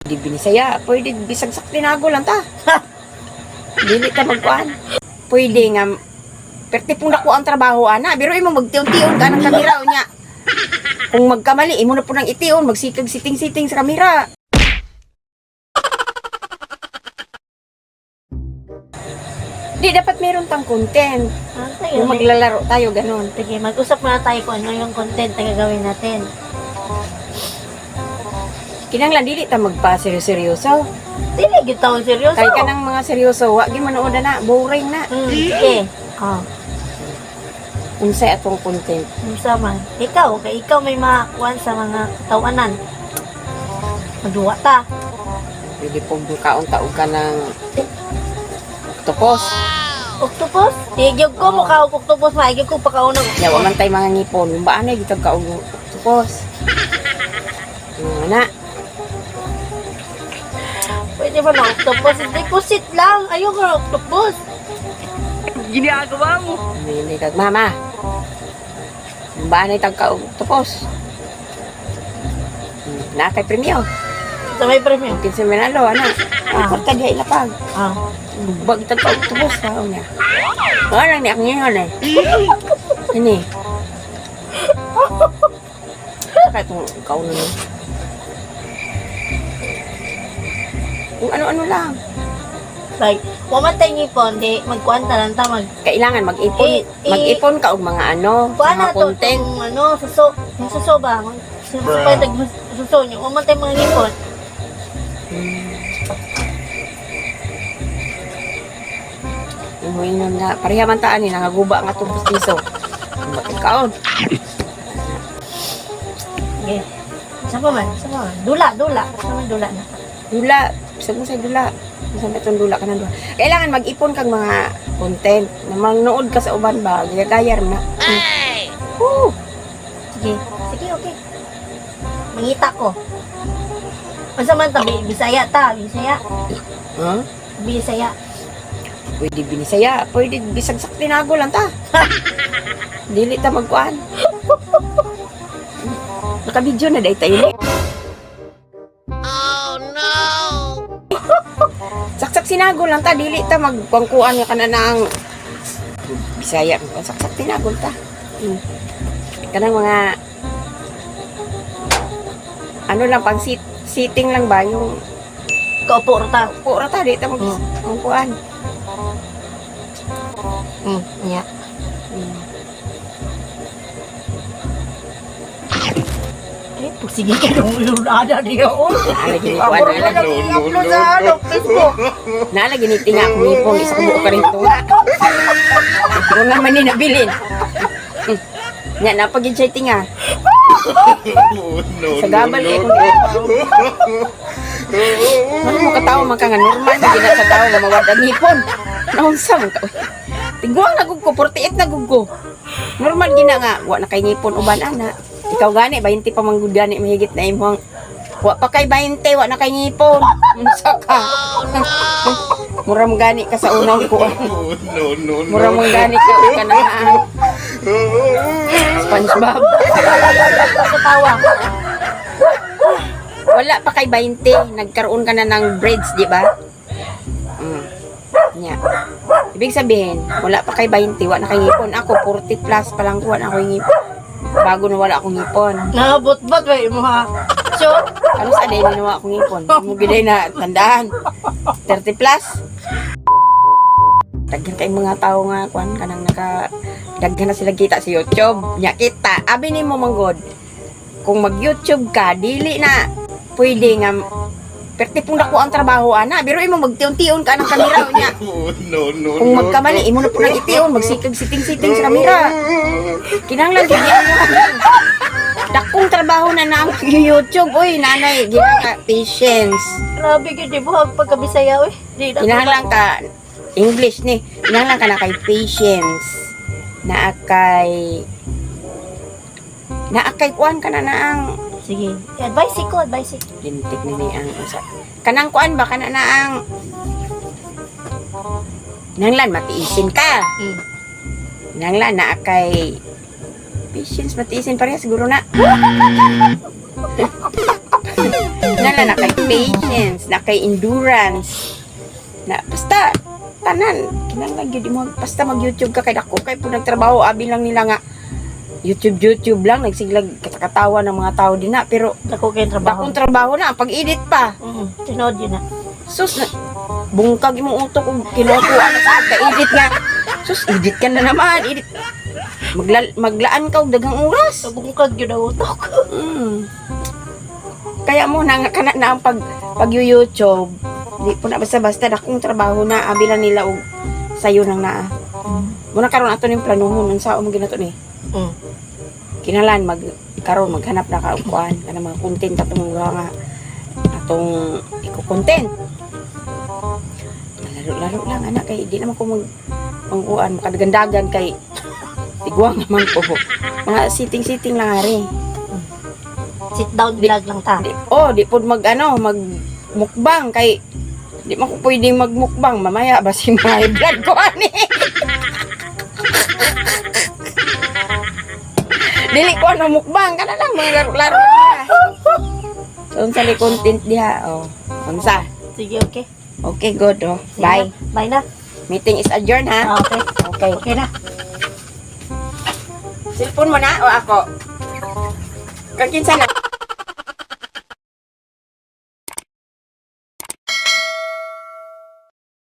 Di binisaya, pwede bisag sa tinago lang ta. Dili ta magkuan. Pwede nga perti pong dako ang trabaho ana, pero imo magtion-tion ka ng kamera unya. Kung magkamali, imo na po nang tion, magsikag siting-siting sa kamera. Di dapat meron tang content. Ah, sige. Yung maglalaro tayo ganun. Sige, mag-usap muna tayo kung ano yung content na gagawin natin. Kinanglan dili ta magpa seryoso. Dili, gyud taon seryoso. Kay kanang mga seryoso, wa gyud manood na, boring na. Sige. Oh, Unsay atong content? unsa man. Ikaw, kay ikaw may makakuan sa mga katawanan. Magduwa ta. Pwede pong kaon taog ka ng octopus. Octopus? Igyog ko mukha og octopus, maigyog ko pakaunang. Ya, wa man tay mga ngipon. Ba anay gitag ka og octopus. Na. Pwede ba na octopus? Hindi, pusit lang. Ayoko ng octopus. Ginagawa mo. Hindi kag mama. Ba anay tag ka og octopus. Na kay premyo. Sa may premyo. Kinsa manalo ana. Ang Ah. kwarta diha ilapag. Ah. Bag itag ka octopus ha niya. Wala lang ni akong ngayon eh. Ini. Saka itong kauno niya. Kung ano-ano lang. Like, wa man tayo ngipon, di magkuan ta lang ta mag Kailangan mag-ipon. Mag-ipon ka og mga ano, Kuan mga na to, content. tong ano, suso. Yung suso ba? Suso pa tag suso niyo. Wa man tayo mga ngipon. Yung huinon nga. Pareha man taan ni nangaguba nga itong pustiso. Bakit kaon? Sige. Sa pa man, sa pa man. Dula, dula. Sa man dula na. Dula. Sa mo sa dula. Sa itong dula ka na dula. Kailangan mag-ipon kag mga content. Na mangnood ka sa uban ba? Gaya-gayar na. Ay! Woo! Sige. Sige, okay. Mangita ko. Unsa man ta Bisaya ta, Bisaya, Huh? Bisaya. Pwede binisaya, pwede bisag sa tinago lang ta. Dili ta magkuan. Naka-video na dahil tayo ni. Oh no. Saksak sinago lang ta, dili ta magkuan nga kana na ang Bisaya, saksak tinago ta. Kanang mga ano lang pang sitting lang ba yung Kaupo ra ta. upo ra ta, di ta mag magkuan. Yeah. Eh, sige ka nung ada niya. Oh. Naalagi ni kuan, naalagi. I-upload sa ano, Facebook. Naalagi ni tinga akong ngipon, isa ko buo ka rin tunga. Pero naman ni nabilin. Nga, napagid siya tinga. No, Sa gabal eh, kung ano mo katawa man ka nga normal na gina sa tao nga mawad ang ngipon. Naunsa man ka. Tiguang na gud ko, 48 na gud ko. Normal gina nga, wa na kay ngipon uban ana. Ikaw gani 20 pa man gud gani mahigit na imong wa pa kay 20, wa na kay ngipon. Unsa ka? Mura mo gani ka sa unang ko. No, no, no. Mura mo gani ka og kanang SpongeBob. Katawa. Wala pa kay 20, nagkaroon ka na ng braids, di ba? Nya. Ibig sabihin, wala pa kay 20, wala na kay ngipon. Ako, 40 plus pa lang ko, wala na akong ngipon. Bago na wala akong ngipon. Nabot-bot ba mo ha? Sure. Ano sa day na akong ngipon? Mo giday na tandaan. 30 plus. Daghan kay mga tao nga kuan kanang naka daghan na sila kita sa YouTube. Nya kita, abi nimo manggod. Kung mag-YouTube ka, dili na pwede nga perti pong dako ang trabaho ana, pero imo magtion-tion ka ng kamera nya. No, no, Kung no. magkamali, imo na po nang tion, magsikag siting-siting sa kamera. Kinahanglan gid niya mo. Dakong trabaho na na ang YouTube, uy, nanay, ginang patience. Grabe gyud di mo ang pagkabisaya oy. Di na. Kinahanglan ka English ni. Kinahanglan ka na kay patience. Naa kay naa kay kuan ka na na ang Sige. Advice ko, advice ko. lintik ni ni ang usa. Kanang kuan ba kana na ang Kinahanglan matiisin ka. Kinahanglan naa kay patience matiisin pareha siguro na. Kinahanglan na kay Patience, na kay endurance. Na basta tanan kinahanglan gyud mo basta mag-YouTube ka kay dako kay pud nagtrabaho, abi lang nila nga YouTube YouTube lang, nagsiglag katakatawa ng mga tao din na, pero Dako kay trabaho. dakong trabaho na ang pag-edit pa. Tinuod yun na. Sus na, bungkag imong utok og kinukuha na sa ka-edit nga. Sus, edit ka na naman, edit. Maglaan ka og daghang oras. Bungkag yun ang utok. Kaya mo na nga kana na ang pag pag YouTube. Di po na basta-basta, dakong trabaho na, abi lang nila og sayo nang naa. Muna karon ato ning planuhon unsa mo ginato ni. Kinalan mag karon maghanap na ka og kuan kanang mga content atong mga atong iko-content. Laro-laro lang anak kay di naman ko mag mangkuan makadagandagan kay tiguang naman ko. Mga sitting-sitting lang ari. Sit down vlog lang ta. Di, oh, di pod mag ano, mag mukbang kay di man ko pwedeng magmukbang mamaya basin may blood ko ani. Dili ko ano mukbang kana lang mga laro-laro lang. So unsa ni content diha oh. Unsa? Sige, okay. Okay, good oh. Sige Bye. na. Bye na. Meeting is adjourned ha. Ah, okay. Okay. Okay na. Cellphone mo na o ako? Kakinsa na?